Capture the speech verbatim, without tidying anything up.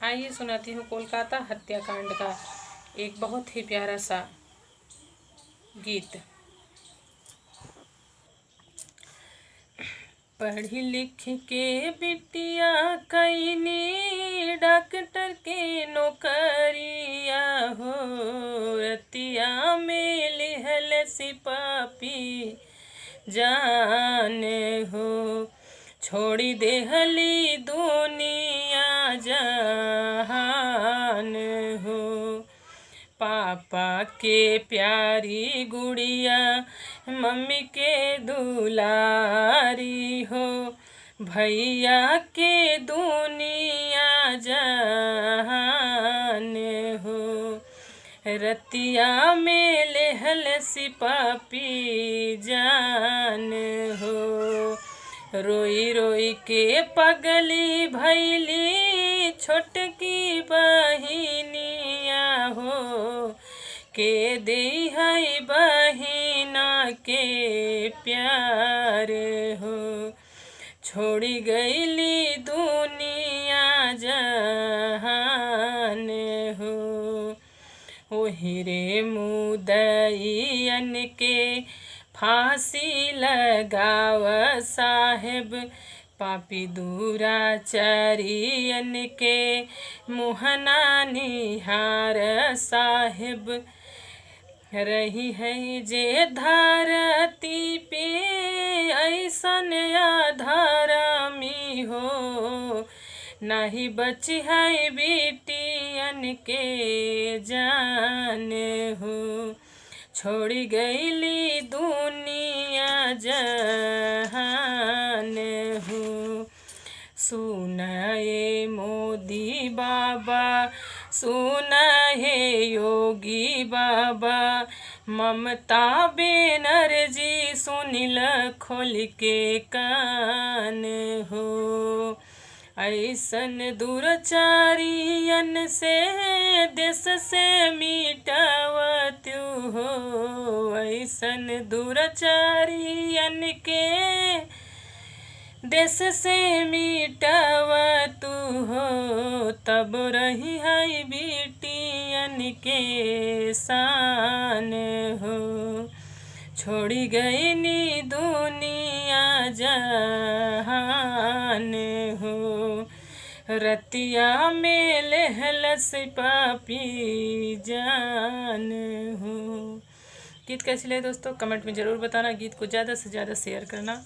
आइए सुनाती हूँ कोलकाता हत्याकांड का एक बहुत ही प्यारा सा गीत। पढ़ लिख के बिटिया कइनी डॉक्टर के नौकरिया हो, रतिया में लिहलसि पापी जान हो। छोड़ी देहली दुनिया जहान हो। पापा के प्यारी गुड़िया, मम्मी के दुलारी हो, भइया के दुनिया जहान हो। रतिया में लेहलसि पापी जान हो। रोई रोई के पगली भइली छोटकी बहिनिया हो, के देहइ बहिना के प्यार हो। छोड़ी गइली दुनिया जहान हो। ओहि रे मुदइयन के फाँसी लगाव साहेब, पापी दुराचारियन के मुँह ना निहार साहेब। रहिहइ जे धरती पे अइसन अधरमी हो, नाहीं बचिहइ बिटियन के जान हो। छोड़ी गइली दुनिया जहान हो। सुन ए मोदी बाबा, सुन हे योगी बाबा, ममता बनर्जी सुनिल खोलि के कान हो। अइसन दुराचारियन से देस से मिटाव तू हो, अइसन दुराचारियन के देस से मिटाव तू हो, तब रहिहइ बिटियन के शान हो। छोड़ी गइनी दुनिया जहान हो, रतिया में लेहलसि पापी जान हो। गीत कैसी लगे दोस्तों, comment में ज़रूर बताना। गीत को ज़्यादा से ज़्यादा share करना।